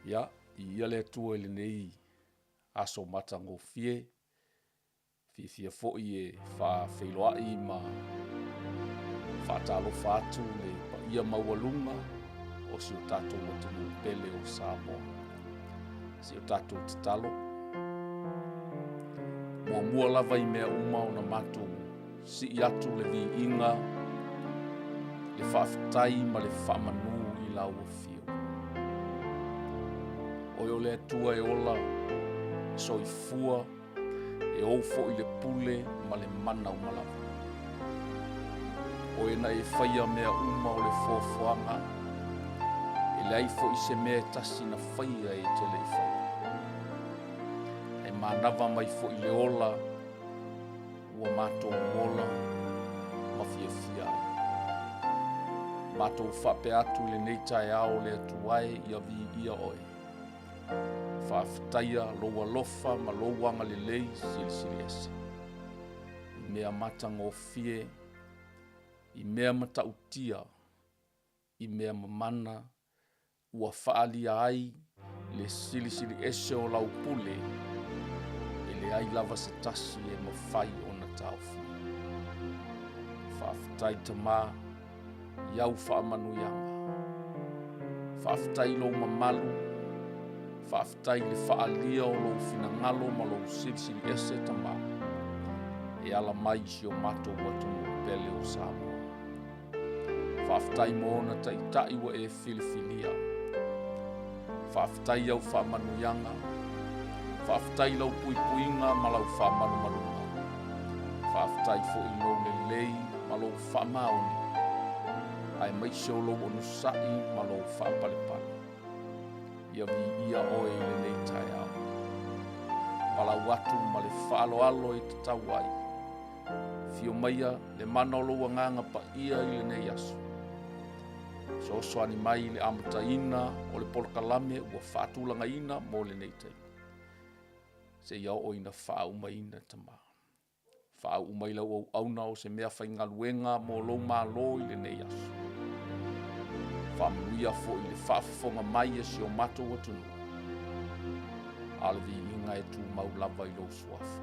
Ia, viia le Atua i lenei aso matagofie, fiafia foi e faafeiloai ma faatalofa atu i le paia maualuga o si o tatou atunuu pele o Samoa. Se i o tatou tatalo. Muamua lava i mea uma ona matou sii atu le viiga, le faafetai ma le faamanu i lau Afio. Oe o le Atua e ola, soifua, e ou foi le pule ma le mana uma lava. Oe na e faia mea uma o le foafoaga, e leai foi se mea e tasi na faia e te le i faia. E manava mai foi le ola ua matou ola ma fiafia ai. Matou faapea atu i lenei taeao, le Atua e, ia viia oe. Faafetaia lou alofa ma lou agalelei silisili ese. I mea matagofie, i mea matautia, i mea mamana ua faaalia ai le silisili ese o lau pule, e leai lava se tasi e mafai ona taofia. Faafetai Tama i au faamanuiaga, faafetai i lou mamalu, faafetai i le faaalia o lou finagalo ma lou silisili ese Tama, e ala mai i si o matou atunuu pele o Samoa. Faafetai mo ona taitai ua e filifilia. Faafetai i au faamanuiaga, faafetai i lau puipuiga ma lau faamalumaluga. Faafetai foi i lou lelei ma lou faamaoni, aemaise o lou onosai ma lou faapalepale. Ia viia oe i lenei taeao. Valaau atu ma le faaaloalo e tatau ai. Afio maia le mana o lou agaga paia i lenei aso. Soasoani mai i le amataina o le polokalame ua faatulagaina mo lenei taimi. Seia oo ina faaumaina Tama. Faauu mai lau auauna o se mea faigaluega mo lou malo i lenei aso. Faamanuia foi i le faafofoga mai a si o matou atunuu. A o le viiga e tumau lava i lou suafa.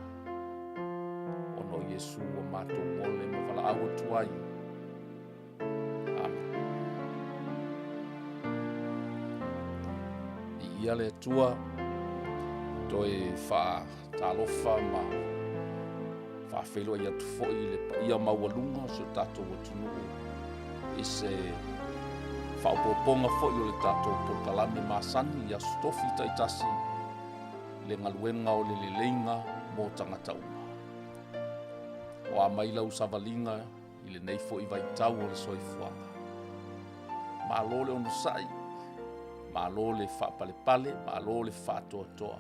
Ona o Iesu ua matou ole ma valaau atu ai. Amene. Viia le Atua, toe faatalofa ma faafeiloai atu foi i le paia maualuga o si o tatou atunuu i se faaopoopoga foi o le tatou polokalame masani i Aso Tofi taitasi, le galuega o le leleiga mo tagata uma. O a mai lau savaliga i lenei foi vaitau o le soifuaga. Malo le onosai, malo le faapalepale, malo le faatoatoa.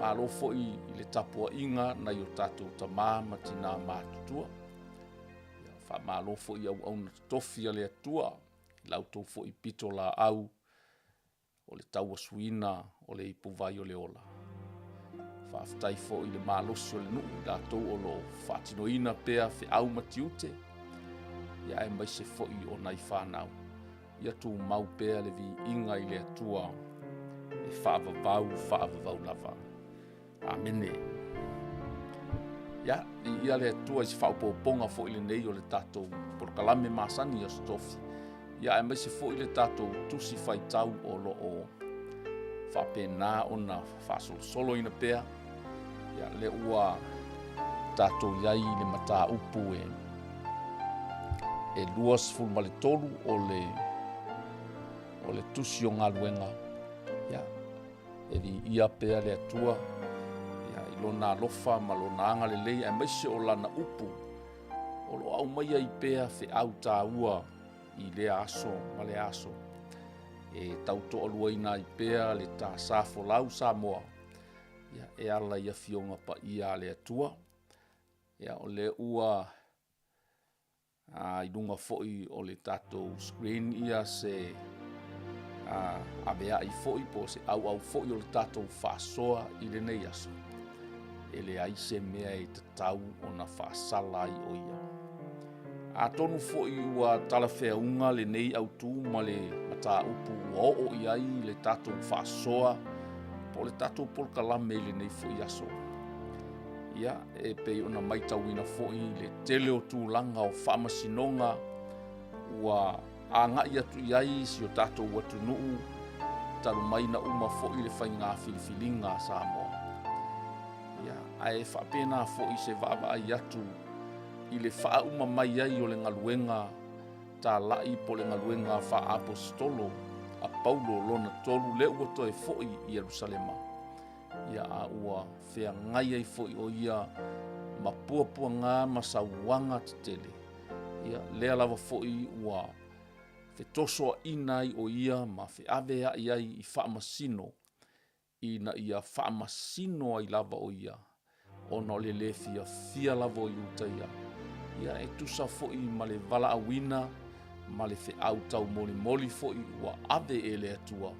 Malo foi i le tapuaiga nai o tatou tama ma tina matutua. Faamalo foi i auauna totofi a le Atua i la outou foi pitolaau o le tauasuina o le ipuvai o le ola. Faafetai foi i le malosi o le nuu i latou o lo o faatinoina pea feau ma tiute, ia aemaise foi o nai fanau. Ia tumau pea le viiga i le Atua e faavavau faavavau lava. Amene. Ia, viia le Atua i se faaopoopoga foi lenei o le tatou polokalame masani i Aso Tofi, ia aemaise foi le tatou tusi faitau o lo o faapena ona faasolosoloina pea. Ia, lea ua tatou i ai i le mataupu e 23 o le tusi o galuega. Ia, e viia pea le Atua, ia, i lona alofa ma lona agalelei, aemaise o lana upu o lo o aumaia ai pea feau taua i lea aso ma lea aso, e tautoaluaina ai pea le ta sa folau Samoa, ia, e ala i afioga paia a le Atua. Ia, o lea ua i luga foi o le tatou screen ia se aveai foi po o se auau foi o le tatou faasoa i lenei aso. E leai se mea e tatau ona faasala ai o ia. Atonu foi ua talafeauga lenei autu ma le mataupu. mataupu ua oo i ai le tatou faasoa po o le tatou polokalame i lenei foi aso. Ia, e pei ona matauina foi le tele o tulaga o faamasinoga ua agai atu i ai si o tatou atunuu talu mai na uma foi le faiga filifiliga a Samoa. Ia, ae faapena foi se vaavaai atu i le faauma mai ai o le galuega talai po o le galuega faaaposetolo a Paulo lona tolu lea ua toe foi i Ierusalema. Ia, a ua feagai ai foi o ia ma puapuaga ma sauaga tetele. Ia, lea lava foi ua fetosoaina ai o ia ma feaveai ai i faamasino ina ia faamasino ai lava o ia ona o le lē fiafia lava o Iutaia, ia e tusa foi ma le valaauina ma le feau taumolimoli foi ua ave e le Atua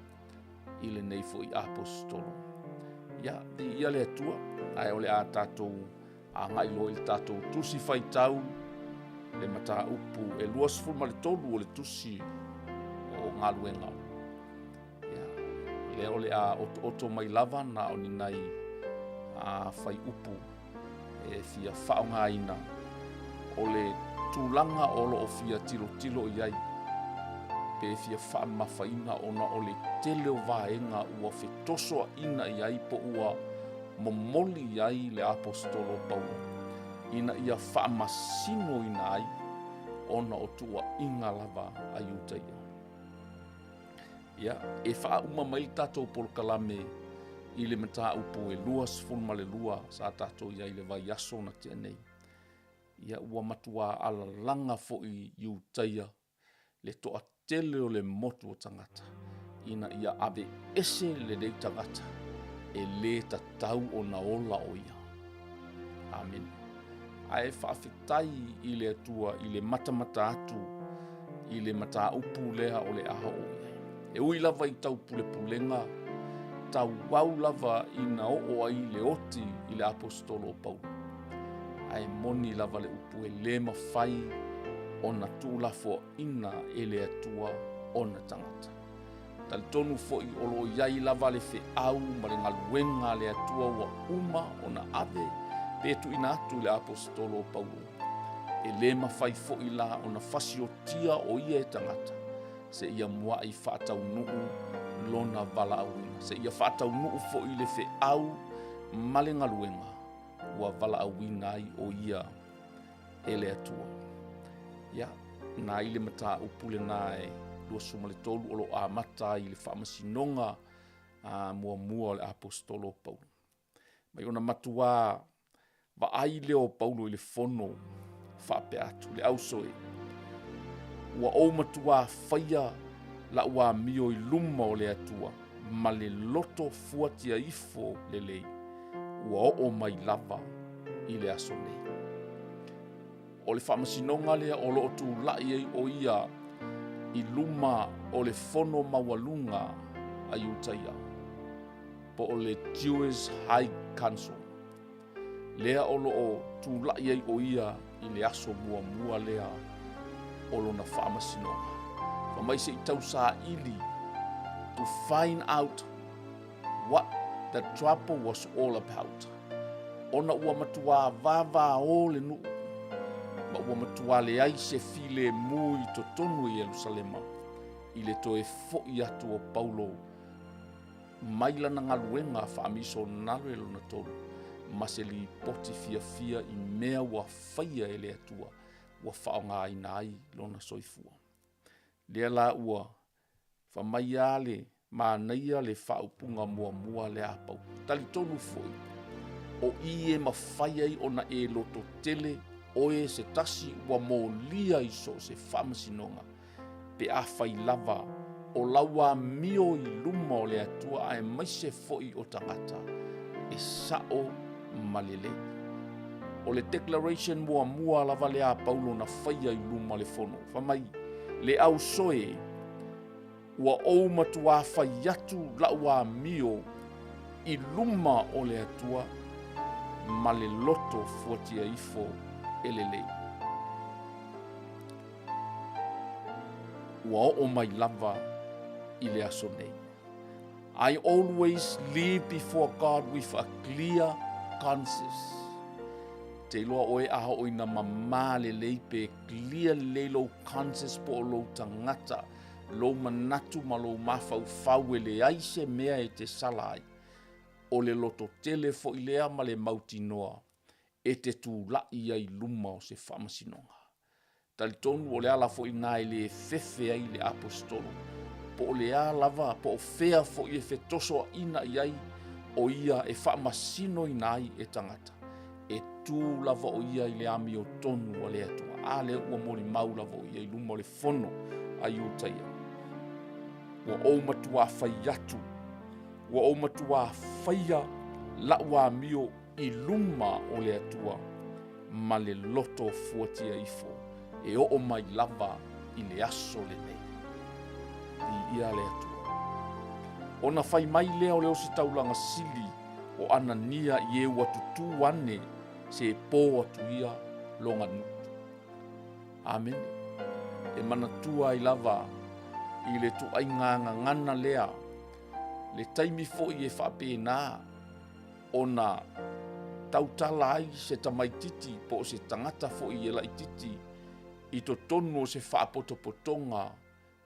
i lenei foi Aposetolo. Ia, viia le Atua, ae o le a tatou agai loa i le tatou tusi faitau le mataupu e 23 o le tusi o Galuega. Ia, lea o le a otooto mai lava na o ni nai fuaiupu e fia faaaogaina o le tulaga o lo o fia tilotilo i ai pe fia faamamafaina ona o le tele o vaega ua fetosoaina i ai po ua momoli i ai le Aposetolo o Paulo ina ia faamasinoina ai ona o tuuaiga lava a Iutaia. Ia, e faauma mai le tatou polokalame i le mataupu e 22 sa tatou i ai i le vaiaso na tea nei. Ia, ua matua alalaga foi Iutaia le toatele o le motu o tagata ina ia aveese lenei tagata e lē tatau ona ola o ia. Amene. Ae faafetai i le Atua i le matamata atu i le mataupu lea o le a oo i ai. E ui lava i taupulepulega, tauau lava ina oo ai le oti i le Aposetolo o Paulo. Ae moni lava le upu e lē mafai ona tuulafoaina e le Atua ona tagata. Talitonu foi o lo o i ai lava le feau ma le galuega a le Atua ua uma ona ave pe tuuina atu i le Aposetolo o Paulo. E lē mafai foi la ona fasiotia o ia e tagata seia muai faataunuu lona valaauina, seia faataunuu foi le feau ma le galuega ua valaauina ai o ia e le Atua. Ia, na i le mataupu lena e 23 o lo o amata ai le faamasinoga a muamua o le Aposetolo o Paulo. Mai ona matuā vaai lea o Paulo i le fono faapea atu, le auso e, ua ou matuā faia la'u amio i luma o le Atua ma le loto fuatia ifo lelei, ua oo mai lava i le aso nei. O le faamasinoga lea o lo o tulai ai o ia i luma o le fono maualuga a Iutaia, po o le Jewish High Council, lea o lo o tulai ai o ia i le aso muamua lea o lona faamasinoga. Fai mai se i tausaili, to find out what the trouble was all about. Ona ua matuā vāvāō le nuu, ma ua matuā leai se filemu i totonu o Ierusalema i le toe foʻi atu o Paulo mai lana galuega faamisionare lona tolu ma se lipoti fiafia i mea ua faia e le Atua ua faaaogaina ai lona soifua. Lea la ua Fai mai a le manaia le faaupuga muamua lea a Paulo. Talitonu foi, o i e mafai ai ona e lototele oe se tasi ua molia i so o se faamasinoga, pe afai lava o lau amio i luma o le Atua aemaise foi o tagata, e sao ma lelei. O le declaration muamua lava lea a Paulo na faia i luma o le fono. Fai mai, le ausoe, ua ou matuā fai atu la'u amio i luma o le Atua ma le loto fuatia ifo e lelei. Ua oo mai lava i le aso nei. I always live before God with a clear conscience. Te iloa oe a oo ina mamā lelei pe clear lelei lou conscience po o lou tagata, lou manatu ma lou mafaufau e leai se mea e te sala ai. O le lototele foi lea ma le mautinoa e te tula'i ai luma o se faamasinoga. Talitonu o le ala foi lena e le fefe ai le Aposetolo, po o le a lava, po o fea foi e fetosoaina i ai o ia e faamasinoina ai e tagata, e tu lava o ia i le amiotonu a le Atua. A lea ua molimau lava o ia i luma o le fono a Iutaia. Ua ou matuā fai atu, ua ou matuā faia la'u amio i luma o le Atua ma le loto fuatia ifo e oo mai lava i le aso lenei. Viia le Atua. Ona fai mai lea o le ositaulaga sili o Anania i e ua tutū ane se pō atu ia loga nutu. Amene. E manatua ai lava i le tuaiga gagana lea, le taimi foi e faapena ona tautala ai se tamaititi po o se tagata foi e laititi i totonu o se faapotopotoga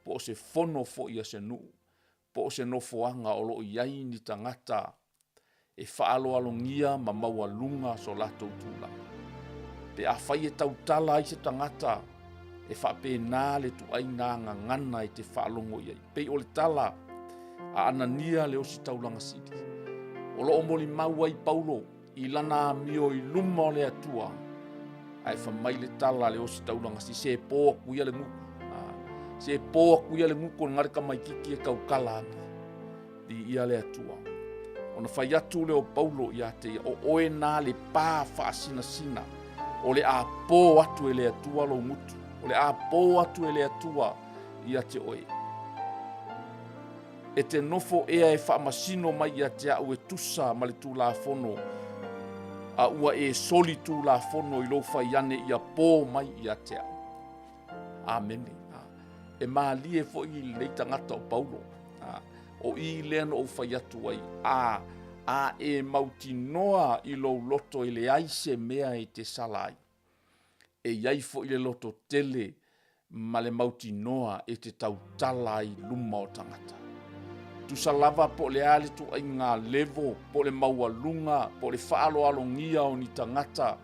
po o se fono foi a se nuu po o se nofoaga o lo o i ai ni tagata e faaaloalogia ma maualuga so latou tulaga. Pe afai e tautala ai se tagata e faapena le tuaiga gagana e te faalogo i ai. Pei o le tala a Anania le ositaulaga sili. O lo o molimau ai Paulo i lana amio i luma o le Atua, ae fai mai le tala a le ositaulaga sili, se pō aku ia le guku. Se pō aku ia le guku o le ngare tamaititi e tautala ane. Viia le Atua. Ona fai atu lea o Paulo ia te ia, o oe nā le pā faasinasina, o le a pō atu e le Atua lou gutu, o le a pō atu e le Atua ia te oe. E te nofo ea e faamasino mai ia te a'u e tusa ma le Tulafono, a ua e soli Tulafono i lou fai ane ia pō mai ia te a'u. Amene. E mālie foi i lenei tagata o Paulo. O i lea na ou fai atu ai, a, a e mautinoa i lou loto e leai se mea e te sala ai. E i ai foi le loto tele ma le mautinoa e te tautala ai luma o tagata. Tusa lava po o le a le tuaiga levo, po o le maualuga, po o le faaaloalogia o ni tagata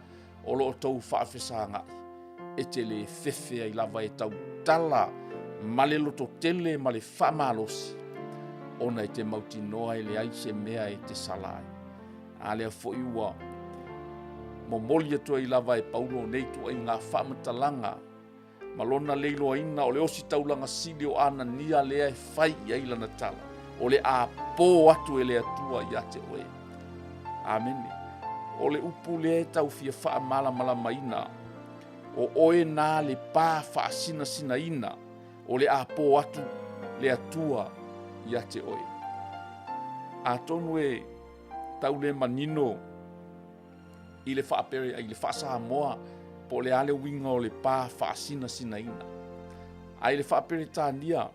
o lo o tou faafesagaʻi, e te lē fefe ai lava e tautala ma le lototele ma le faamalosi, ona e te mautinoa e leai se mea e te sala ai. A lea foi ua momoli atu ai lava e Paulo nei tuaiga faamatalaga ma lona leiloaina o le ositaulaga sili o Anania lea e fai i ai lana tala, o le a pō atu e le Atua ia te oe. Amene. O le upu lea e tau fia faamalamalamaina, o oe nā le pā faasinasinaina, o le a pō atu le Atua ia te oe. Atonu e tau le manino i le faapere i le faaSamoa po o le a le uiga o le pā faasinasinaina. A i le faaperetania,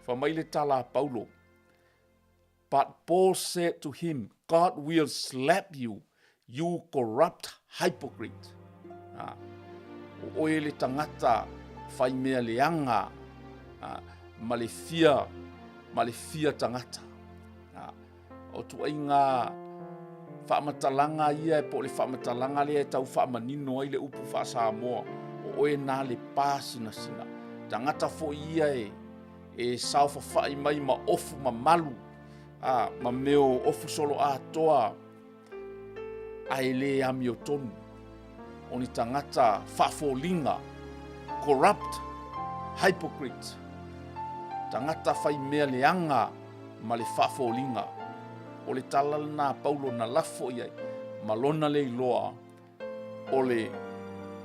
fai mai le tala a Paulo, But Paul said to him, God will slap you, you corrupt hypocrite. Ha. O oe le tagata fai mea leaga ha, ma le fia ma le fia tagata. Ha. O tuaiga faamatalaga ia po o le faamatalaga lea e tau faamanino ai le upu faa-Samoa, o oe nā le pā sinasina. Tagata foi ia e, e saofafai mai ma ofu mamalu, a, ma mea o ofu soloatoa, a e lē amiotonu. O ni tagata faafoliga, corrupt, hypocrite, tagata fai mea leaga ma le faafoliga. O le tala lena a Paulo na lafo i ai ma lona le iloa o le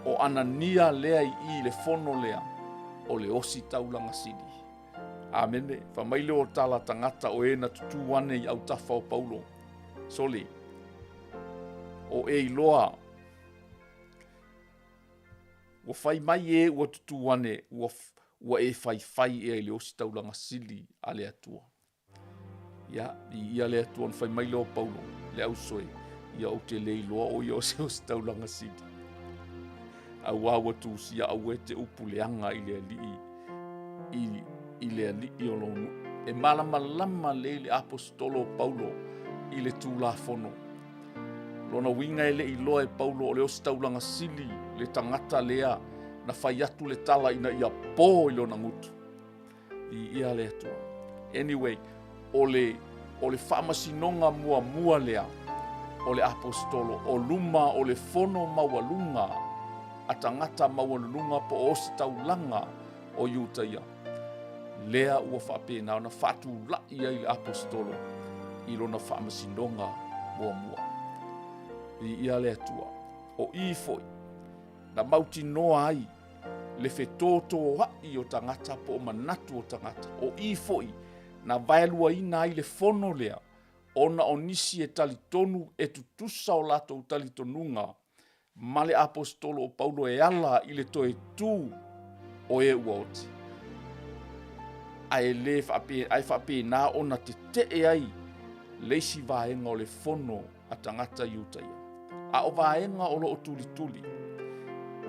o Anania lea i i le fono lea o le osi taulaga sili. Amene. Fai mai lea o tala tagata o e na tutū ane i autafa o Paulo. Sole, o e iloa, ua fai mai e ua tutū ane, ua, Ua e faifai ea i le ositaulaga sili a le Atua. Ia, viia le Atua, ona fai mai lea o Paulo, le ausoe, ia ou te le iloa o ia o se ositaulaga sili. Auā ua tusia aua e te upu leaga i le alii, i, i le alii o lou nuu. E malamalama lelei le aposetolo o Paulo i le Tulafono. Lona uiga e le i iloa e Paulo o le ositaulaga sili le tagata lea na fai atu le tala ina ia po i lona gutu. Viia le Atua. Anyway, o le, o le faamasinoga muamua lea o le aposetolo o luma o le fono maualuga a tagata maualuluga po o ositaulaga o Iutaia, lea ua faapena ona faatulai ai le aposetolo i lona faamasinoga muamua. Viia le Atua. O i foi na mautinoa ai le fetotoa'i o tagata po o manatu o tagata. O i foi na vaeluaina ai le fono lea ona o nisi e talitonu e tutusa o latou talitonuga ma le aposetolo o Paulo e ala i le toe tu o e ua oti. Ae le faape, ae faapena ona tete'e ai le isi vaega o le fono a tagata Iutaia. A o vaega o lo o tulituli,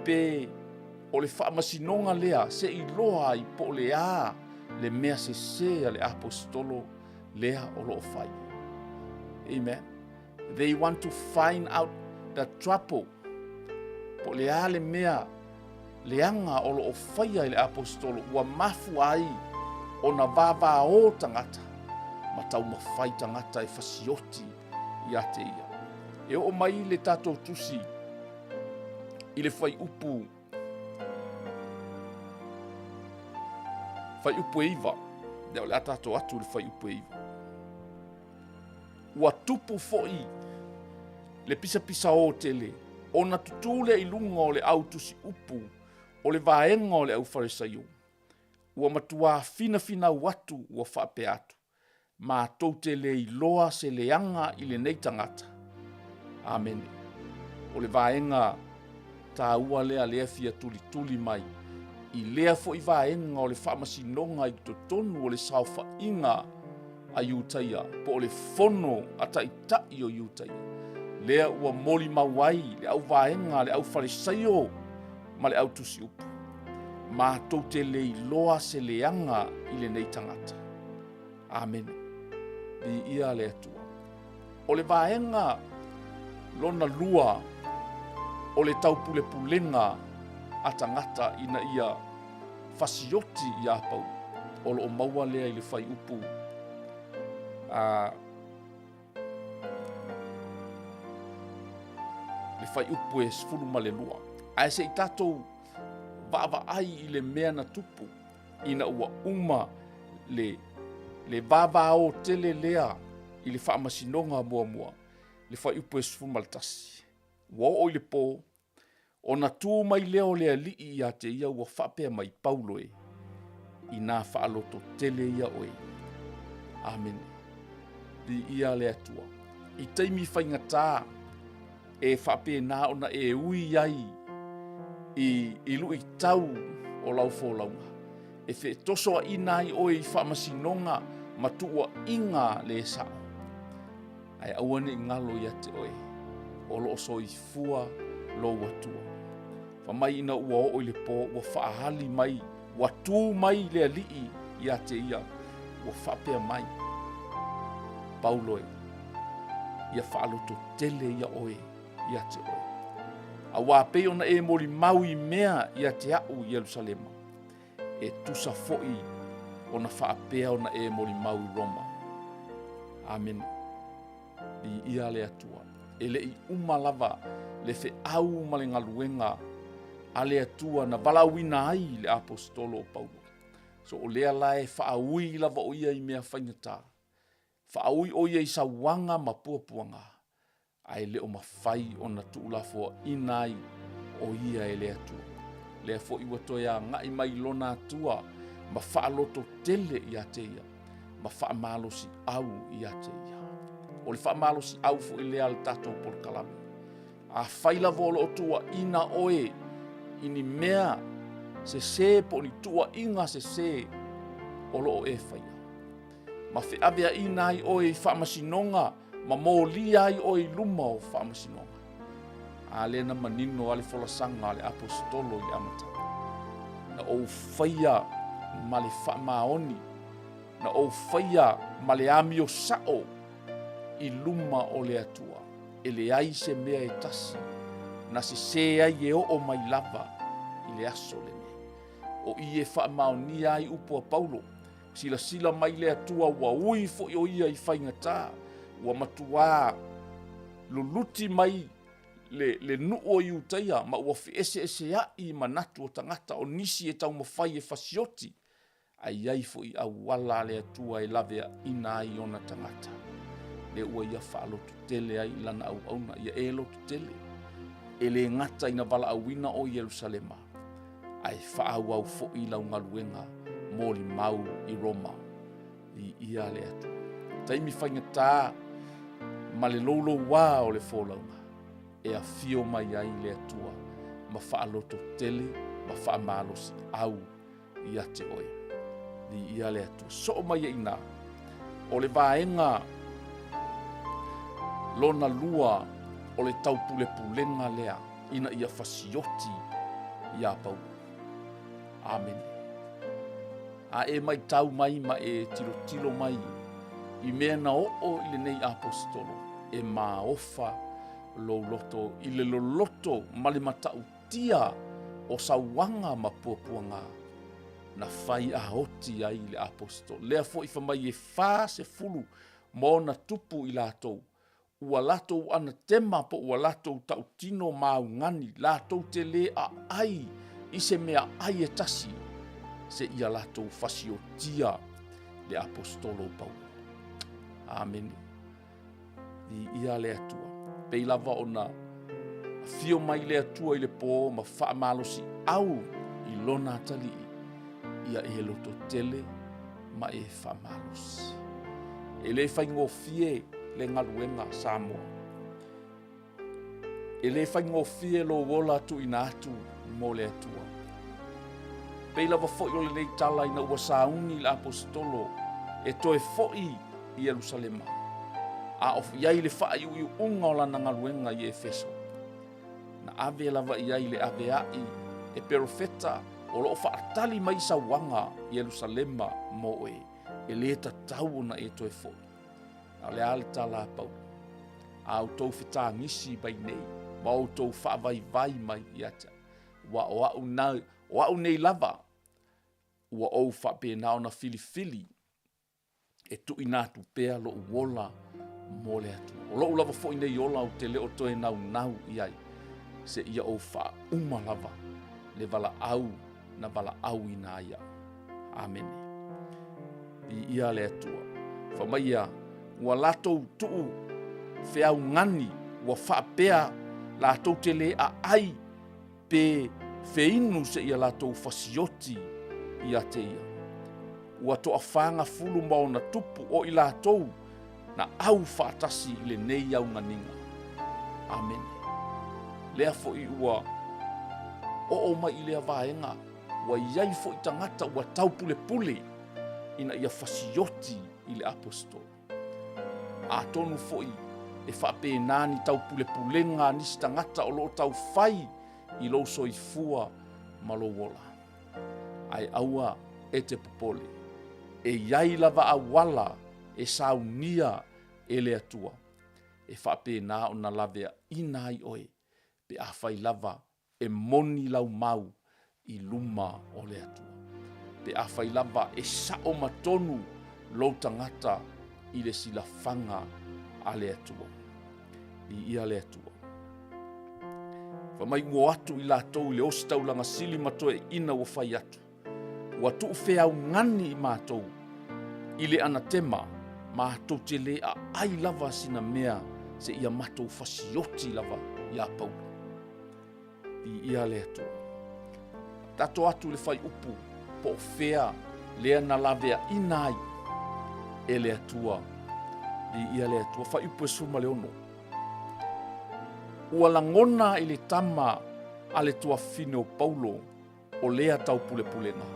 pe o le faamasinoga lea se i iloa ai po o le a le mea sese a le aposetolo lea o lo o fai. Amen. They want to find out the trouble. Po o le a le mea leaga o lo o faia e le aposetolo ua mafua ai ona vavao tagata ma taumafai tagata e fasioti ia te ia. E oo mai le tatou tusi i le fuaiupu fuaiupu e 9. Lea o le a tatou atu i le fuaiupu e 9. Ua tupu foi le pisapisaō tele, ona tutū lea i luga o le au tusiupu o le vaega o le Aufalesaio. Ua matuā finafinau atu ua faapea atu, Matou te le iloa se leaga i lenei tagata. Amene. O le vaega taua lea lea fia tulituli mai i lea foi vaega o le faamasinoga i totonu o le saofaiga a Iutaia po o le fono a taitai o Iutaia, lea ua molimau ai le auvaega a le Aufalesaio ma le autusiupu, matou te le iloa se leaga i lenei tagata. Amene. Viia le Atua. O le vaega lona lua o le taupulepulega a tagata ina ia fasioti iā Paulo, o lo o maua lea i le fuaiupu a le fuaiupu e 12. Ae se i tatou vaavaai i le mea na tupu ina ua uma le, le vavao tele lea i le faamasinoga muamua, le fuaiupu e 11. Ua oo i le po, Ona tu mai lea o le alii ia te ia ua faapea mai, Paulo e, inā faaloto tele ia oe. Amene. Viia le Atua. I taimi faigata e faapena ona e ui ai i, i luitau o lau folauga, e fetosoaina ai oe i faamasinoga ma tuuaiga le sao. Ae aua ne i galo ia te oe, o lo o soifua lou Atua. Fa mai ina ua oo i le po, ua faaali mai, ua tu mai le alii ia te ia, ua faapea mai, Paulo e, ia faaloto tele ia oe ia te oe. Auā pei ona e molimau i mea ia te a'u i Ierusalema, e tusa foi ona faapea ona e molimau i Roma. Amene. Viia le Atua. E le i uma lava le feau ma le galuega a le Atua na valaauina ai le aposetolo o Paulo. So o lea la e faaui lava o ia i mea faigata. Faaui o ia i sauaga ma puapuaga, ae le o mafai ona tuulafoaina ai o ia e le Atua. Lea foi ua toe agai mai i lona Atua ma faaloto tele ia te ia, ma faamalosiau ia te ia. O le faamalosiau foi lea a le tatou polokalame. Afai lava o lo o tuuaina oe i ni mea sesē po o ni tuuaiga sesē o lo o e faia. Ma feaveaiina ai oe i faamasinoga ma molia ai oe i luma o faamasinoga. A lea na manino a le folasaga a le Aposetolo i le amataga. Na ou faia ma le faamaoni, na ou faia ma le amio sao i luma o le Atua. E leai se mea e tasi na sesē ai e oo mai lava i le aso lenei. O i e faamaonia ai upu a Paulo, silasila mai le Atua ua ui foi o ia i faigata, ua matuā luluti mai le, le nuu o Iutaia ma ua feeseeseaʻi i manatu o tagata, o nisi e taumafai e fasioti, ae i ai foi auala a le Atua e laveaʻina ai ona tagata. Lea ua ia faalototele ai i lana auauna, ia e lototele, e le gata ina valaauina oe i Ierusalema, ae faaauau foi lau galuega molimau i Roma. Viia le Atua. Taimi faigata ma le loulouā o le folauga e afio mai ai le Atua ma faalototele ma faamalosiau ia te oe. Viia le Atua. Soo mai ai i ina o le vaega lona lua o le taupulepulega lea ina ia fasioti iā Paulo. Amene. A e maitau mai ma e tilotilo mai i mea na oo i lenei aposetolo, e maofa lou loto i le loloto ma le matautia o sauaga ma puapuaga na fai a oti ai le aposetolo. Lea foi fai mai e 40 ma ona tupu i latou Ua latou anatema po ua latou tautino ma augani, latou te lē aʻai i se meaʻai e tasi, seia latou fasiotia le Aposetolo o Paulo. Amene. Viia le Atua. Pei lava ona afio mai le Atua i le pō ma faamalosiau i lona atalii, ia e lototele ma e faamalosi. E le faigofie le galuega Samoa. E le faigofie lou ola tuuina atu mo le Atua. Pei lava foi o lenei tala ina ua sauni le Aposetolo e toe foi i Ierusalema, a o i ai le faaiuiuga o lana galuega i Efeso. Na ave lava i ai le aveaʻi e perofeta o lo o faatali mai sauaga Ierusalema mo oe, e lē tatau ona e toe foʻi. A o le a le tala a Paulo? A outou fetagisi mai nei ma outou faavaivai mai ia te au, ua o au, na, o au nei lava ua ou faapena ona filifili e tuuina atu pea loʻu ola mo le Atua. O loʻu lava foi nei ola ou te le o toe naunau i ai, seia ou faauma lava le valaau na valaauina ai au. Amene. Viia le Atua. Fai mai ia, ua latou tuu feaugani, ua faapea latou te lē aʻai pe feinu seia latou fasioti ia te ia. Ua toafagafulu ma ona tupu o i latou na au faatasi i lenei auganiga. Amene. Lea foi ua oo mai i lea vaega, ua i ai foi tagata ua taupulepule ina ia fasioti i le Aposetolo. Atonu foi e faapena ni taupulepulega a nisi tagata o lo o taufai i lou soifua ma lou ola. Ae aua e te popole, e i ai lava auala e saunia e le Atua e faapena ona laveaina ai oe pe afai lava e moni lau mau i luma o le Atua. Pe afai lava e sao ma tonu lou tagata i le silafaga a le Atua. Viia le Atua. Fai mai ua o atu i latou i le ositaulaga sili ma toeaiina ua fai atu. Ua tuufeaugani i matou i le anatema, matou te lē aʻai lava sina mea seia matou fasioti lava iā Paulo. Viia le Atua. Tatou atu i le fuaiupu po o fea lea na laveaina ai e le Atua. Viia le Atua. Fuaiupu e 16. Ua lagona i le tama a le tuafafine o Paulo. o lea taupulepulega,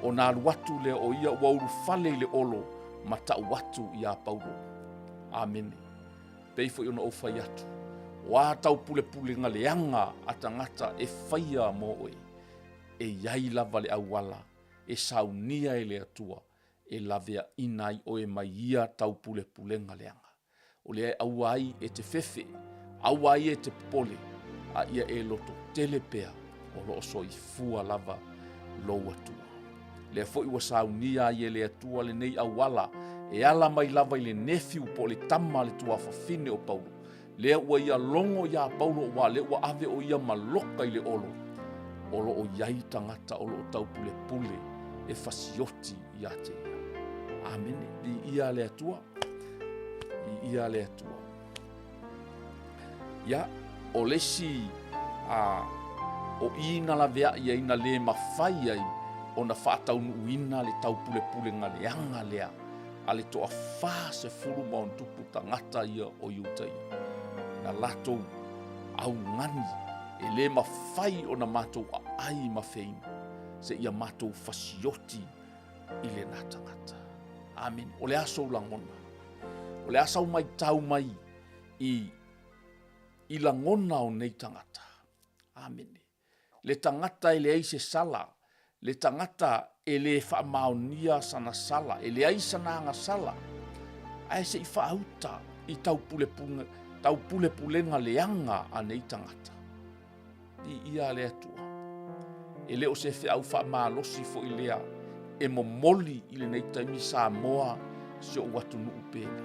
ona alu atu lea o ia ua ulufale i le olo ma tau atu iā Paulo. Amene. Pei foi ona ou fai atu, o a taupulepulega leaga a tagata e faia mo oe, e i ai lava le auala e saunia e le Atua e laveaina ai oe mai ia taupulepulega leaga. O lea e aua ai e te fefe, aua ai e te popole, a ia e loto tele pea o lo o soifua lava lou Atua. Lea foi ua saunia ai e le Atua lenei auala e ala mai lava i le nefiu po o le tama a le tuafafine o Paulo, lea ua ia logo iā Paulo aua o lea ua ave o ia ma loka i le olo, o lo o i ai tagata o lo o taupulepule e fasioti ia te ia. Amene. Viia le Atua. Viia le Atua. Ia, o le isi a, o i na laveai ai na le mafai ai ona faataunuuina le taupulepulega leaga lea a le toa 40 ma tagata ia o Iuta ia. Na latou augani e le mafai ona matou aai ma feinu seia matou fasioti i lena tagata. Amene. O le a sou lagona? O le a sau maitau mai i i lagona o nei tagata? Amene. Le tagata e leai se sala, le tagata e le faamaonia sana sala, e leai sana agasala, ae se i faauta i taupulepulega leaga a nei tagata. Viia le Atua. E le o se feau faamalosi foi lea e momoli i lenei taimi Samoa si ou atunuu pele.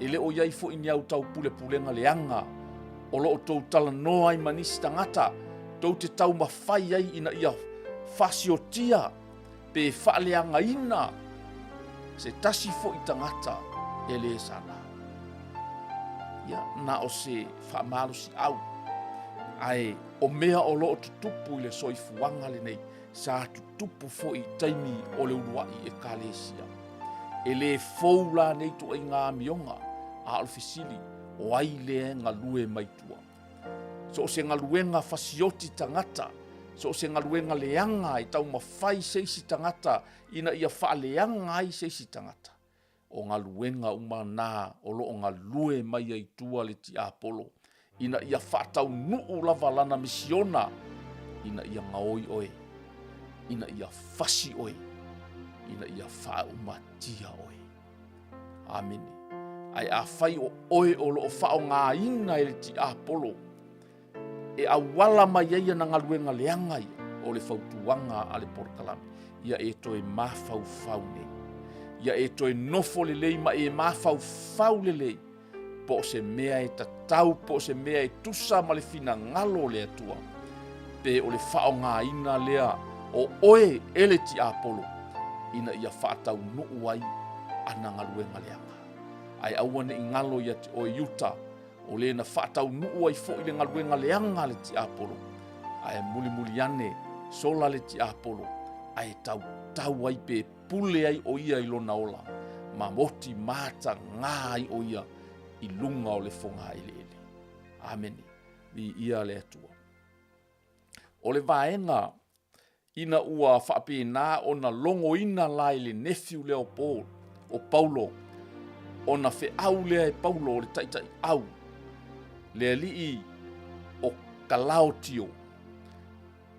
E le o i ai foi ni au taupulepulega leaga o lo o tou talanoa ai ma nisi tagata tou te taumafai ai ina ia fasiotia pe faaleagaina se tasi foi tagata e le sala. Ia, na o se faamalosiau, ae o mea o lo o tutupu i le soifuaga lenei, sa tutupu foi i taimi o le uluai Ekalesia. E le fou la nei ituaiga amioga, a o le fesili, o ai lea e galue mai tua? So o se galuega fasioti tagata, so o se galuega leaga e taumafai se isi tagata ina ia faaleaga ai se isi tagata, o galuega uma na o lo o galue mai ai tua le tiapolo ina ia faataunuu lava lana misiona ina ia gaoi oe, ina ia fasi oe, ina ia faaumatia oe. Amene. Ae afai o oe o lo o faaaogaina e le tiapolo e auala mai ai ana galuega leaga ia, o le fautuaga a le polokalame, ia e toe mafaufau nei. Ia e toe nofo lelei ma e mafaufau lelei, po o se mea e tatau, po o se mea e tusa ma le finagalo o le Atua, pe o le faaaogaina lea o oe e le tiapolo ina ia faataunuu ai ana galuega leaga. Ae aua ne i galo ia te oe Iuta, o le na faataunuu ai foi le galuega leaga a le tiapolo, ae mulimuli ane sola le tiapolo, ae tautau ai pe pule ai o ia i lona ola, ma oti matagā ai o ia i luga o le fogaeleele. Amene. Viia le Atua. O le vaega ina ua faapena ona logoina la e le nefiu lea o Paul, o Paulo, ona feau lea e Paulo o le taitaiau, le alii o Kalaotio,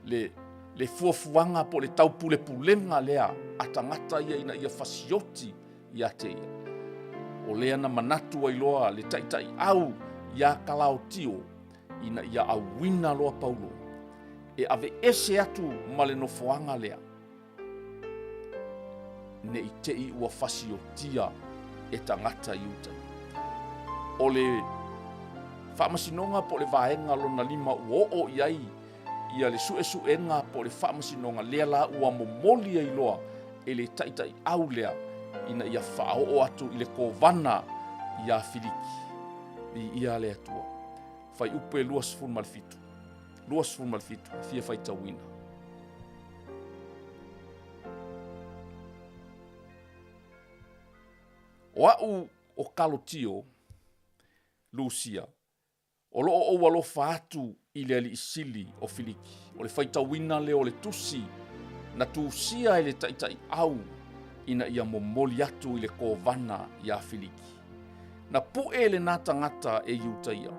le, le fuafuaga po o le taupulepulega lea a tagata ia ina ia fasioti ia te ia. O lea na manatu ai loa le taitaiau iā Kalaotio ina ia auina loa Paulo e aveese atu ma le nofoaga lea, ne i te i ua fasiotia e tagata i uta. O le faamasinoga po o le vaega lona lima ua oo i ai ia le suesuega po o le faamasinoga lea la ua momoli ai loa e le taitaiau lea ina ia faaoo atu i le kovana iā Filiki. Viia le Atua. Fuaiupu e 27. 27 e fia faitauina. O a'u o Kalotio, Lusia, o lo o ou alofa atu i i le alii sili o Filiki. O le faitauina lea o le tusi na tusia e le taitaiau ina ia momoli atu i le kovana iā Filiki. Na pu'e lena tagata e Iutaia,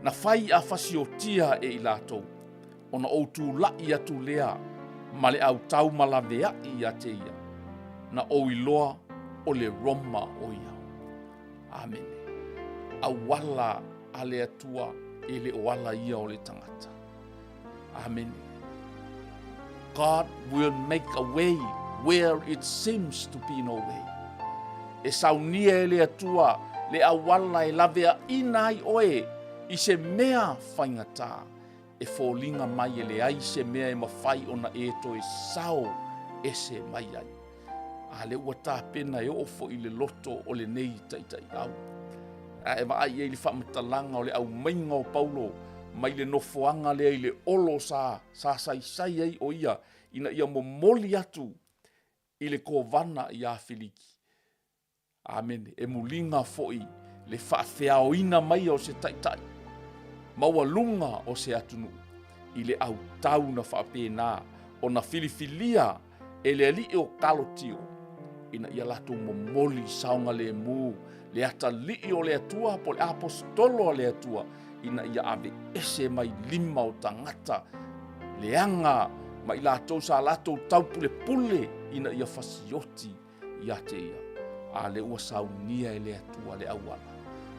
na fai a fasiotia e i latou, ona ou tula'i atu lea ma le autau ma lavea'i ia te ia, na ou iloa o le Roma o ia. Amene. Auala a le Atua e le o ala ia o le tagata. Amene. God will make a way where it seems to be no way. E saunia e le Atua le auala e laveaʻina ai oe i se mea faigata e foliga mai e leai se mea e mafai ona e toe sao ese mai ai. A lea ua tapena e oo foi i le loto o lenei taitaiau. A e vaai i ai le faamatalaga o le aumaiga o Paulo mai le nofoaga lea i le olo sa sa saisai ai o ia ina ia momoli atu i le kovana iā Filiki. Amene. E muliga foi le faafeaoina maia o se taitai maualuga o se atunuu i le autau na faapena ona filifilia e le alii o Kalotio ina ia latou momoli saogalemu le atalii o le Atua po o le aposetolo a le Atua ina ia aveese mai lima o tagata leaga ma i latou sa latou taupulepule ina ia fasioti ia te ia, a lea ua saunia e le Atua le auala.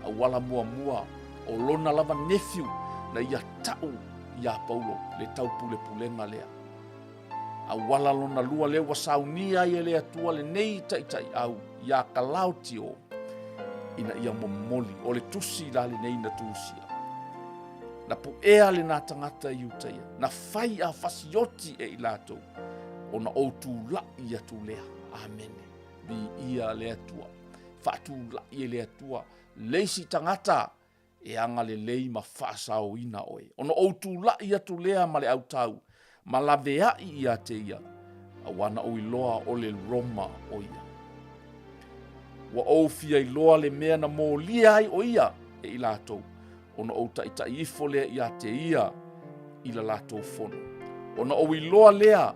Auala muamua o lona lava nephew na ia ta'u iā Paulo le taupulepulega lea. Auala lona lua lea ua saunia ai e le Atua lenei taitai'au iā Kalaotio ina ia momoli o le tusi la lenei na tusia. Na pu'ea lena tagata i Iutaia, na fai a fasioti e i latou, ona ou tula'i atu lea. Amene. Viia le Atua. Faatula'i e le Atua le isi tagata e agalelei ma faasaoina oe. Ona ou tula'i atu lea ma le autau, ma lavea'i ia te ia, auā na ou iloa o le Roma o ia. Ua ou fia iloa le mea na molia ai o ia e i latou, ona ou taʻitaʻi ifo lea ia te ia i la latou fono. Ona ou iloa lea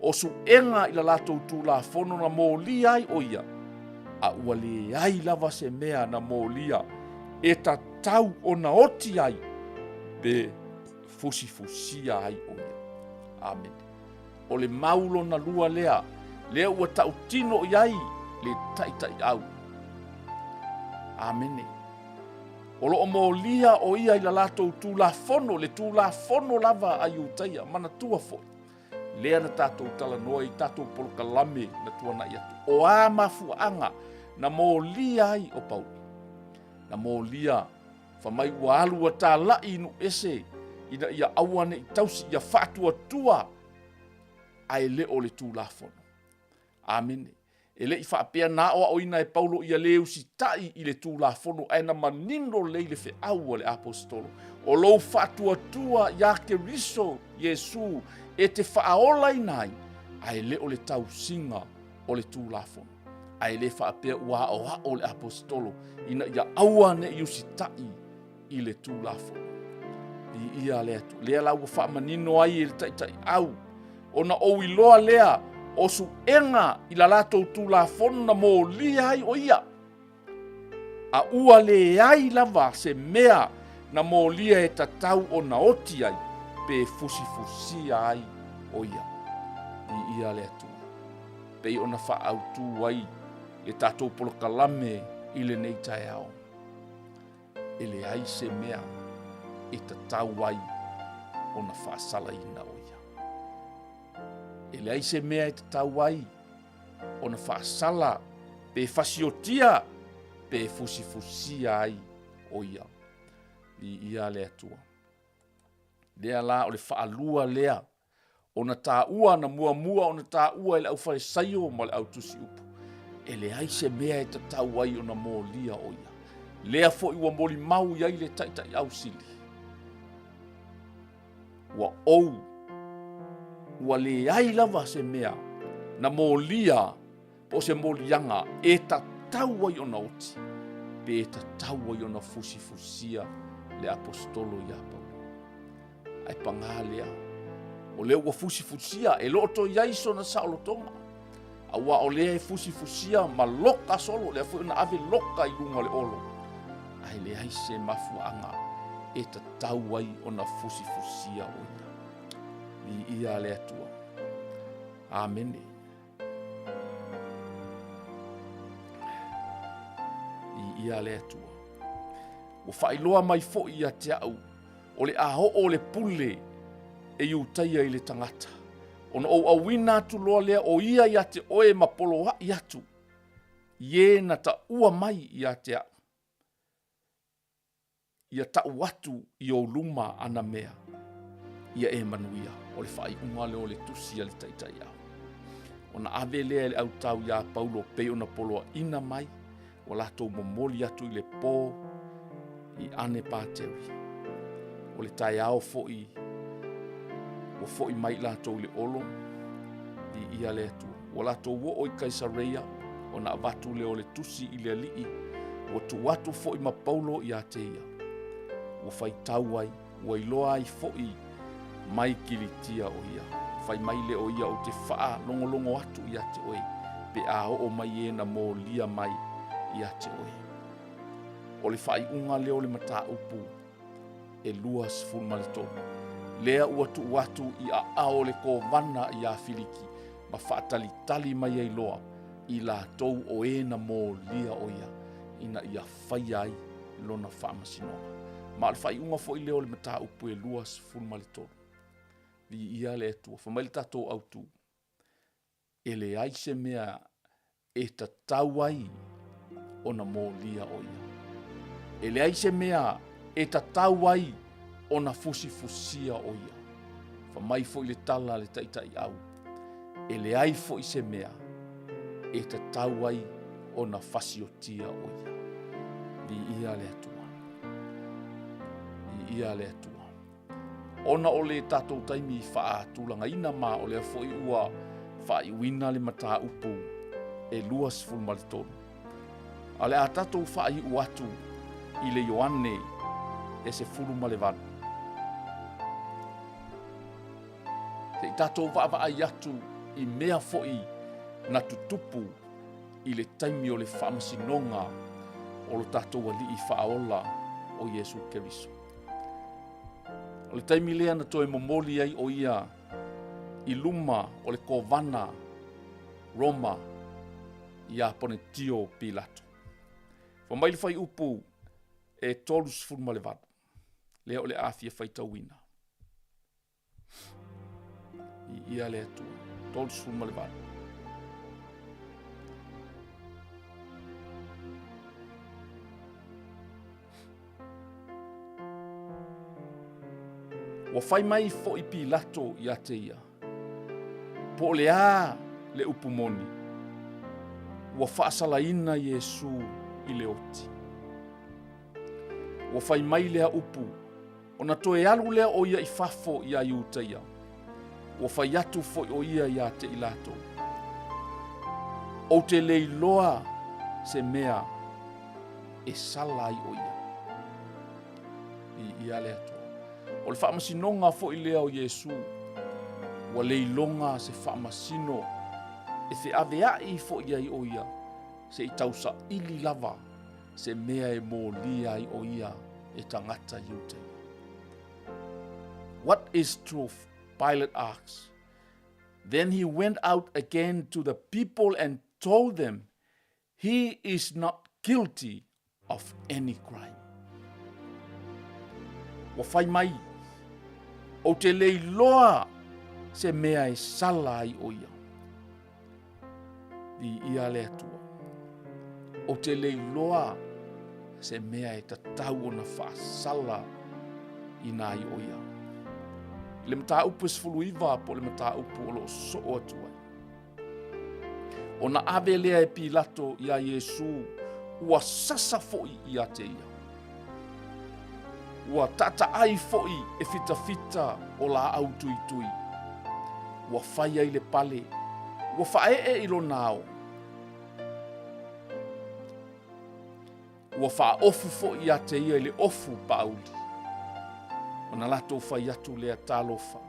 o suʻega i la latou tulafono na molia ai o ia, a ua leai lava se mea na molia e tatau ona oti ai pe fusifusia ai o ia. Amene. O le mau lona lua lea, lea ua tautino i ai le taitaiau. Amene. O lo o molia o ia i la latou Tulafono, le Tulafono lava a Iutaia, manatua foi, lea na tatou talanoa i tatou polokalame na tuanai atu. O a mafuaaga na molia ai o Paulo? Na molia fai mai ua alu ua talai i nuu ese ina ia aua ne i tausi ia faatuatua ae le o le Tulafono. Amene. E le i faapea na aoaoina e Paulo ia le usitai i le Tulafono ae na manino lelei le feau a le Aposetolo, O lou faatuatua iā Keriso Iesu e te faaolaina ai, ae le o le tausiga o le Tulafono. Ae le faapea ua aoao le Aposetolo ina ia aua ne i usitai i le Tulafono. Viia le Atua. Lea la ua faamanino ai e le taitaiau, ona ou iloa lea o suʻega i la latou Tulafono na molia ai o ia, a ua leai lava se mea na molia e tatau ona oti ai pe fusifusia ai o ia. Viia le Atua. Pei ona faaautu ai le tatou polokalame i lenei taeao. E leai se mea e tatau ai ona faasalaina o ia. E leai se mea e tatau ai ona faasala pe fasiotia pe fusifusia ai o ia. Viia le Atua. Lea la o le faalua lea ona taua na muamua ona taua e le aufalesaio ma le autusiupu. E leai se mea e tatau ai ona molia o ia. Lea foi ua molimau i ai le taitai ausili. Ua ou, ua leai lava se mea na molia po o se moliaga e tatau ai ona oti, pe tatau ai ona fusifusia le aposetolo ia Paulo. Ae pagā lea, o lea ua fusifusia, e le o toe i ai sona saolotoga, aua o lea e fusifusia ma loka solo, lea foi ona ave loka i luga o le olo, ae leai se mafuaaga e tatau ai ona fusifusia o ia. Viia le Atua. Amene. Viia le Atua. Ua faailoa mai foi ia te au o le a oo le pule e Iutaia i le tagata, ona ou auina atu loa lea o ia ia te oe ma poloai atu i e na taua mai ia te au, ia tau atu i ou luma ana mea, ia e manuia. O le faaiuga lea o le tusi a le Taitaiau. Ona ave lea e le autau iā Paulo pei ona poloaina mai, ua latou momoli atu i le po i Anepateri. O le taeao foi ua foi mai latou i le olo, viia le Atua. Ua latou oo i Kaisareia, ona avatu lea o le tusi i le alii, ua tuu atu foi ma Paulo ia te ia. Ua faitau ai, ua iloa ai foi mai Kilitia o ia. Fai mai lea o ia, ou te faalogologo atu ia te oe, pe a oo mai e na molia mai ia te oe. O le faaiuga lea o le mataupu e 23. Lea ua tuu atu i aao o le kovana iā Filiki ma faatalitali mai ai loa i latou o e na molia o ia ina ia faia ai lona faamasinoga. Ma o le faaiuga foi lea o le mataupu e 23. Viia le Atua. Fai mai le tatou autu, e leai se mea e tatau ai ona molia o ia. E leai se mea e tatau ai ona fusifusia o ia. Fai mai foi le tala a le Taitaiau, e leai foi se mea e tatau ai ona fasiotia o ia. Viia le Atua. Viia le Atua. Ona o le tatou taimi faatulagaina ma o lea foi ua faaiuina le mataupu e 23. A o le a tatou faaiu atu i le Ioane e 18. Se i tatou vaavaai atu i mea foi na tutupu i le taimi o le faamasinoga o lo tatou Alii Faaola o Iesu Keriso. O le taimi lea na toe momoli ai o ia i luma o le kovana Roma ia Ponetio Pilato. Fai mai le fuaiupu e 38, lea o le a fia faitauina. Viia le Atua. 38. Ua fai mai foi Pilato ia te ia, po o le a le upu moni, ua faasalaina Iesu i le oti. Ua fai mai lea upu, Ona toe alu lea o ia i fafo iā Iutaia, ua fai atu foi o ia ia te i latou, Ou te le iloa se mea e sala ai o ia. Viia le Atua. O le faamasinoga foi lea o Iesu, ua le iloga se faamasino e feaveai foi ai o ia, se i tausaili lava se mea e molia ai o ia e tagata Iutaia. What is truth? Pilate asked. Then he went out again to the people and told them he is not guilty of any crime. Ua fai mai, ou te le iloa se mea e sala ai o ia. Viia le Atua. Ou te le iloa se mea e tatau ona faasala ina ai o ia. I le mataupu e 19 po o le mataupu o lo o soo atu ai. Ona ave lea e Pilato iā Iesu, ua sasa foi ia te ia. Ua taataai foi e fitafita o laau tuitui. Ua fai ai le pale, ua faaee i lona ao. Ua faaofu foi ia te ia i le ofu paauli. Ona latou fai atu lea, Talofa,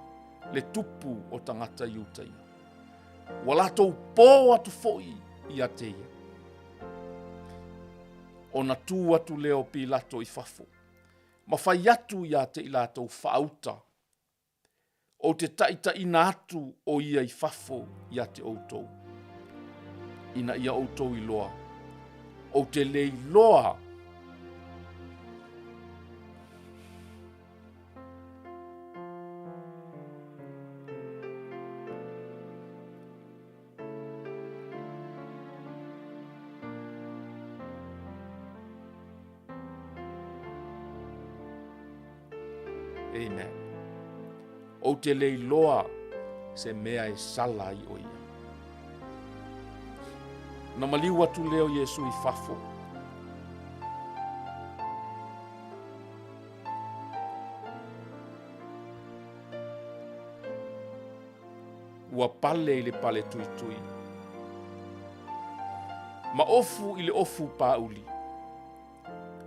le tupu o tagata Iutaia. Ua latou pō atu foi ia te ia. Ona tu atu lea o Pilato i fafo, ma fai atu ia te i latou, Faauta, ou te taitaiina atu o ia i fafo ia te outou, ina ia outou iloa, ou te le iloa Amen. Ou te le iloa se mea e sala ai o ia. Na maliu atu lea o Iesu i fafo. Ua pale i le pale tuitui. Ma ofu i le ofu pāuli.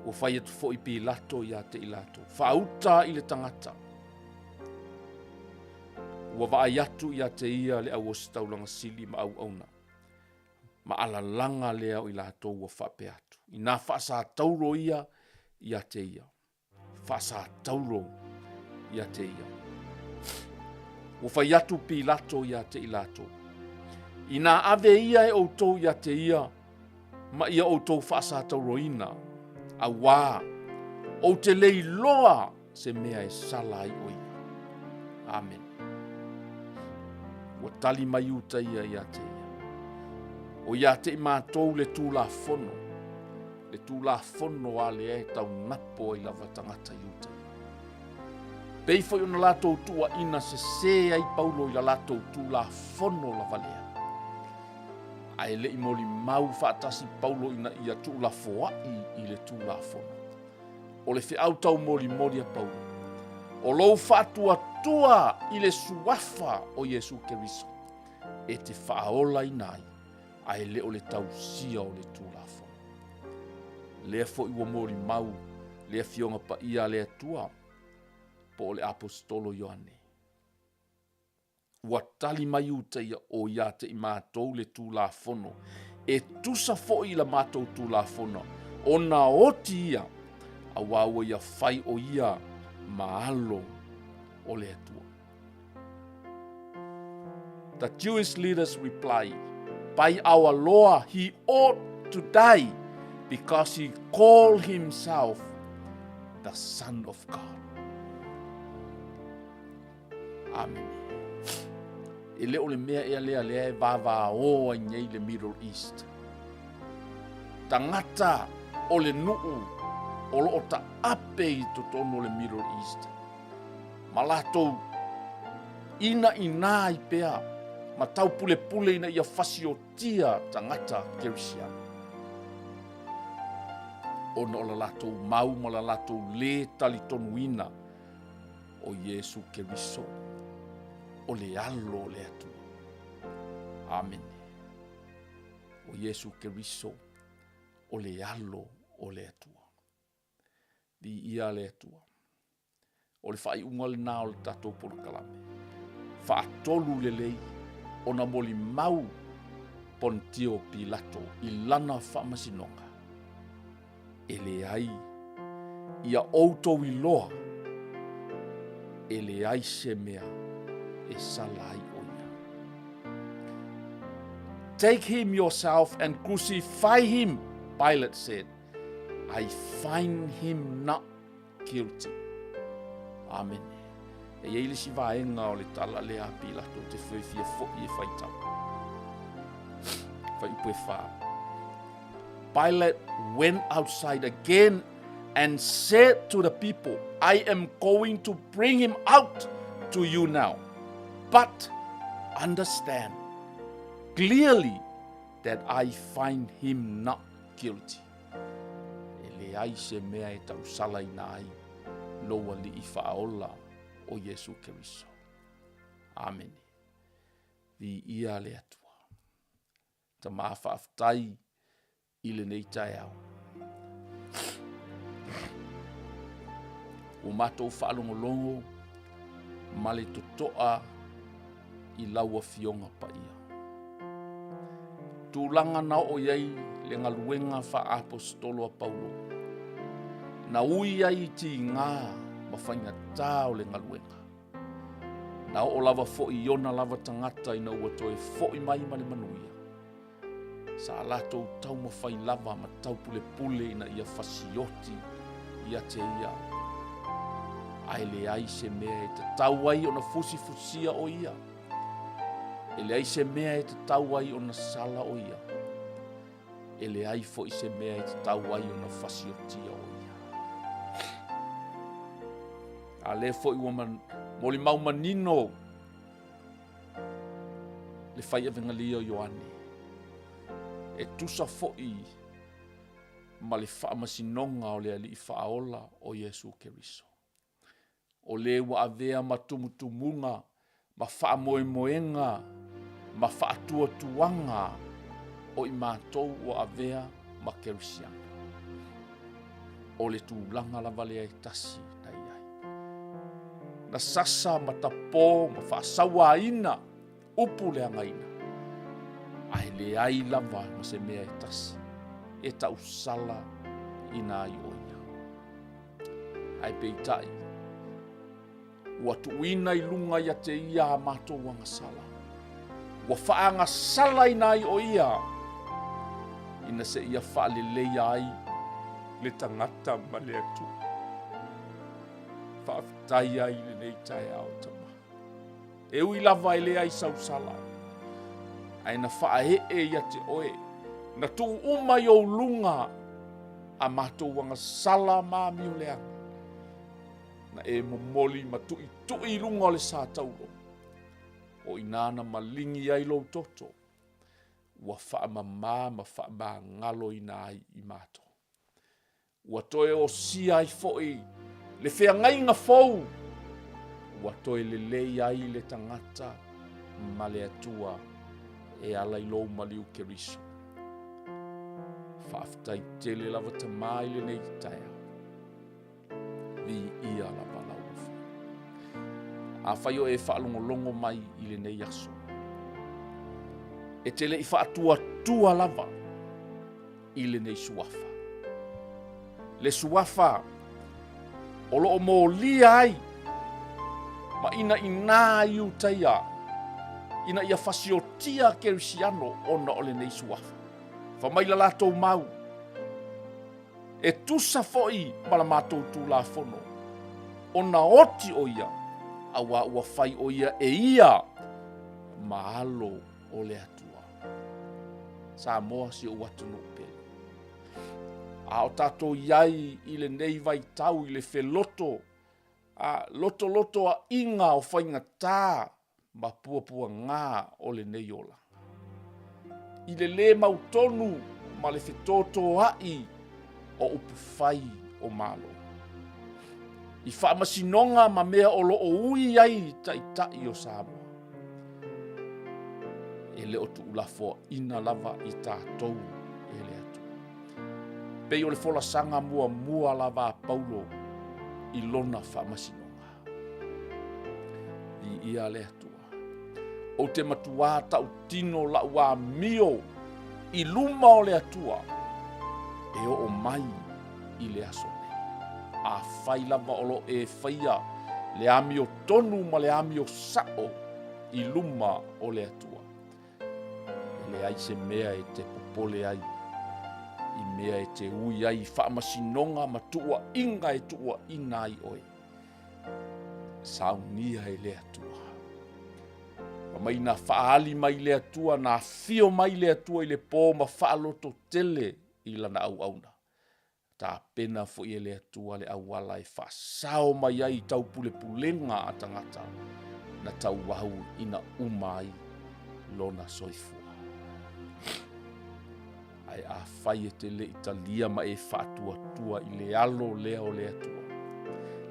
Ua fai atu foi Pilato ia te i latou, Faauta i le tagata. Ua vaai atu ia te ia le auositaulaga sili ma auauna, ma alalaga lea o i latou ua faapea atu, Inā faasatauro ia ia te ia. Faasatauro ia te ia. Ua fai atu Pilato ia te i latou, Inā ave ia e outou ia te ia, ma ia outou faasatauroina, auā, ou te le iloa se mea e sala ai o ia. Amene. Ua tali mai uta ia ia te ia. O ia te i mātou le Tulafono, le Tulafono a lea e taunapo ai lava tagata i uta ia. Pei foi ona latou tuuaina sesē ai Paulo i la latou Tulafono lava lea. Ae le i molimau faatasi Paulo ina ia tuulafoai i le Tulafono. O le feau taumolimoli a Paulo, o lou faatuatua i le suafa o Iesu Keriso e te faaolaina ai, ae le o le tausia o le Tulafono. Lea foi ua molimau le Afioga Paia a le Atua, po o le Aposetolo Ioane. Ua tali mai uta ia o ia te i matou le Tulafono, e tusa foi i la matou Tulafono, ona oti ia, auā ua ia fai o ia ma alo o le Atua. The Jewish leaders replied, By our law he ought to die because he called himself the Son of God. Amene. E le o le mea ea lea lea e vāvāō ai nei le Middle East. Tagata o le nuu o loo taape i totonu o le Middle East. Ma latou ina ina ai pea ma taupulepule ina ia fasiotia tagata Kerisiano. Ona o la latou mau ma la latou lē talitonuina o Iesu Keriso, o le Alo o le Atua. Amene. O Iesu Keriso, o le Alo o le Atua. Viia le Atua. O le faaiuga lena o le tatou polokalame. Faatolu lelei ona molimau Pontio Pilato i lana faamasinoga. E leai ia outou iloa, e leai se mea e sala ai o ia. Take him yourself and crucify him, Pilate said. I find him not guilty. Amene. E i ai le isi vaega o le tala lea a Pilato ou te fia foi e faitau. Fuaiupu e whā. Pilate went outside again and said to the people, I am going to bring him out to you now. But understand clearly that I find him not guilty. E leai se mea e tausalaina ai lou Alii Faaola o Iesu Keriso. Amene. Viia le Atua. Tama faafetai i lenei taeao. Ua matou faalogologo ma le totoa i lau Afioga Paia. Tulaga na oo i ai le galuega faa-aposetolo a Paulo, na ui ai i tiga ma faigata o le galuega. Na oo lava foi i ona lava tagata ina ua toe foi mai ma le manuia. Sa latou taumafai lava ma taupulepule ina ia fasioti ia te ia, ae leai se mea e tatau ai ona fusifusia o ia, e leai se mea e tatau ai ona sala o ia, e leai foi se mea e tatau ai ona fasiotia o ia. A lea foi ua molimau manino le faiavegalia o Ioane, e tusa foi ma le faamasinoga o le Alii Faaola o Iesu Keriso. O le ua avea ma tumutumuga ma faamoemoega ma faatuatuaga o i matou ua avea ma Kerisiano. O le tulaga lava lea e tasi na i ai. Na sasa ma tapō ma faasauāina upu leagaina, ae leai lava ma se mea e tasi e tausala ina ai o ia. Ae peitai, Ua tuuina i luga ia te ia a matou agasala. Ua faagasalaina ai o ia ina seia faaleleia ai le tagata ma le Atua. Faafetai ai i lenei taeao, Tama. E ui lava e leai sau sala, ae na faaee ia te oe, na tuu uma i ou luga a matou agasala ma amioleaga. Na e momoli ma tuitui i luga o le sa taulo, o i ina na maligi ai lou toto, ua faamamā ma faamagaloina ai i matou. Ua toe osia ai foi le feagaiga fou, ua toe lelei ai le tagata ma le Atua e ala i lou maliu Keriso. Faafetai tele lava Tama i lenei taeao. Viia lava lau Afioga. Afai o e faalogologo mai i lenei aso, e te le i faatuatua lava i lenei suafa. Le suafa o lo o molia ai ma inaina ai Iutaia ina ia fasiotia Kerisiano ona o lenei suafa. Fa mai la latou mau, E tusa foi ma la matou Tulafono, ona oti ʻo ia, auā ua fai ʻo ia e ia ma alo o le Atua. Samoa si ou atunuu pele. A o tatou i ai i lenei vaitau i le feloto, a lotolotoaʻiga o faigata ma puapuagā o lenei olaga. I le lē mautonu ma le fetōtōaʻi o upufai o Malo. I faamasinoga ma mea o lo o ui ai Taitai o Samoa. E le o tuulafoaina lava i tatou e le Atua. Pei o le folasaga muamua lava a Paulo i lona faamasinoga. Viia le Atua. Ou te matuā tautino lau amio i luma o le Atua e oo mai i le aso nei. Afai lava o lo o e faia le amio tonu ma le amio sao i luma o le Atua, e leai se mea e te popole ai i mea e te ui ai i faamasinoga ma tuuaiga e tuuaina ai oe. Saunia e le Atua. Fa mai na faaali mai le Atua, na afio mai le Atua i le pō ma faalototele i lana auauna. Tapena foi e le Atua le auala e faasao mai ai i taupulepulega a tagata na tauau ina uma ai lona soifua. Ae afai e te le i talia ma e faatuatua i le alo lea o le Atua,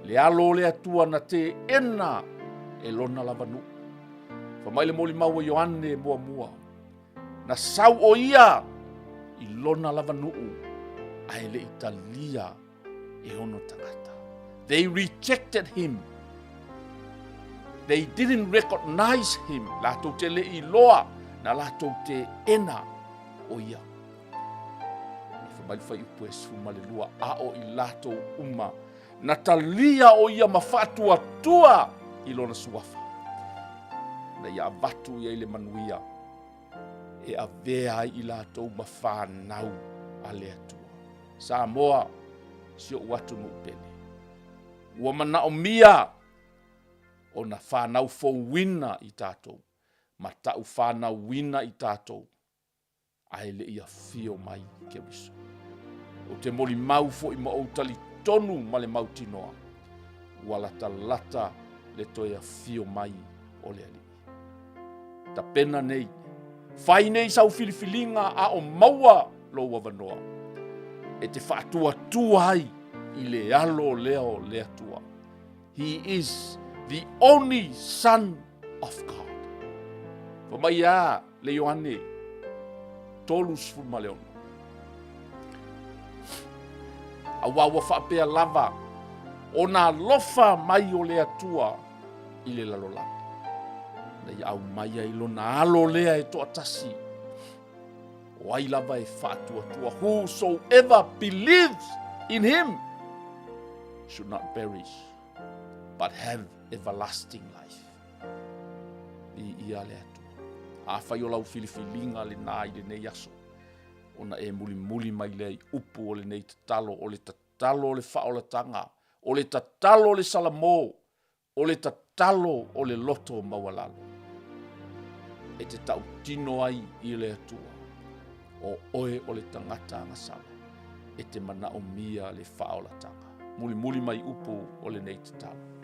le alo o le Atua na teena e lona lava nuu. Fa mai le molimau a Ioane muamua, na sau ʻo ia i lona lava nuu, ae le i talia e ona tagata. They rejected him. They didn't recognize him. Latou te le iloa, na latou teena o ia. E fai mai le fuaiupu e 12, a o i latou uma, na talia o ia ma faatuatua i lona suafa, na ia avatu i ai le manuia e avea ai i latou ma fanau a le Atua. Samoa, si ou atunuu pele, ua manaomia ona fanau fouina i tatou, ma ta'u fanauina i tatou, ae le i afio mai Keriso. Ou te molimau foi ma ou talitonu ma le mautinoa, ua latalata le toe afio mai o le Alii. Tapena nei, fai nei sau filifiliga a o maua lou avanoa, e te faatuatua ai i le alo lea o le Atua. He is the only Son of God. Fai mai a le Ioane 36. Aua ua faapea lava ona alofa mai o le Atua i le lalolagi, na ia aumai ai lona alo lea e toatasi, o ai lava e faatuatua, whosoever believes in him should not perish, but have everlasting life. Viia le Atua. Afai o lau filifiliga lenā i lenei aso, ona e mulimuli mai lea i upu o lenei tatalo, o le tatalo o le faaolataga, o le tatalo o le Salamo, o le tatalo o le loto maualalo, e te tautino ai i le Atua, o oe o le tagata agasala, e te manaomia le faaolataga. Mulimuli mai upu o lenei tatalo.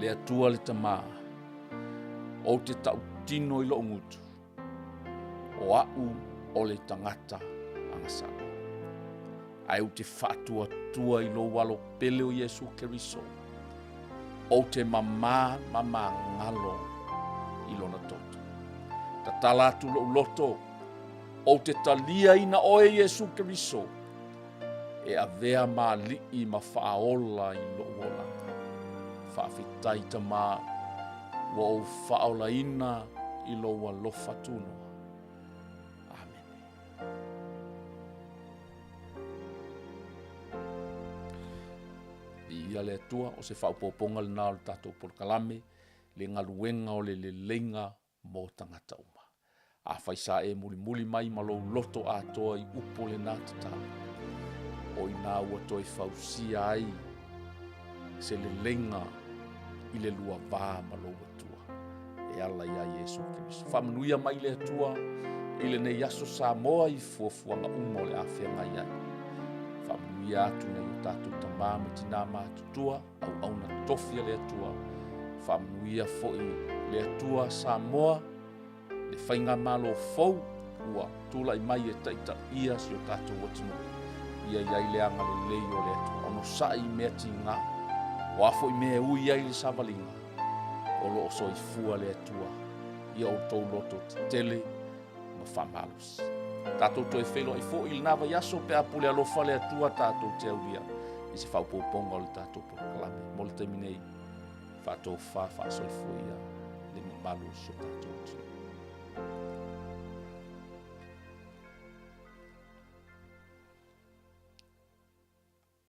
Le Atua le Tamā, ou te tautino i lou gutu, o a'u o le tagata agasala. Ae ou te faatuatua i lou alo pele o Iesu Keriso, ou te mamā ma magalo i lona toto. Tatala atu lou loto, ou te taliaina oe Iesu Keriso, e avea ma alii ma faaola i lou olaga. Faafetai Tamā, ua ou faaolaina i lou alofa tunoa. Amene. Viia le Atua, o se faaopoopoga lenā o le tatou polokalame, le galuega o le leleiga mo tagata uma. Afai sa e mulimuli mai ma lou loto atoa i upu o lenā tatalo, o inā ua toe fausia ai se leleiga i le lua va ma lou Atua e ala iā Iesu Keriso. Faamanuia mai le Atua i lenei aso Samoa i fuafuaga uma o le a feagai ai. Faamanuia atu nai o tatou tamā ma tinā matutua, auauna tofi a le Atua. Faamanuia foi le Atua Samoa le faigamalo fou ua tulai mai e taitaia si o tatou atunuu. Ia i ai le agalelei o le Atua. Onosai i mea tiga, o a foi mea e ui ai le savaliga, o lo o soifua le Atua ia outou loto tetele ma faamalosi. Tatou toe feiloai foi i lena vaiaso pe a pule alofa le Atua tatou te aulia i se faaopoopoga o le tatou polokalame. Mo le taimi nei, faatofa faasoifua ia le mamalu o si o tatou atunuu.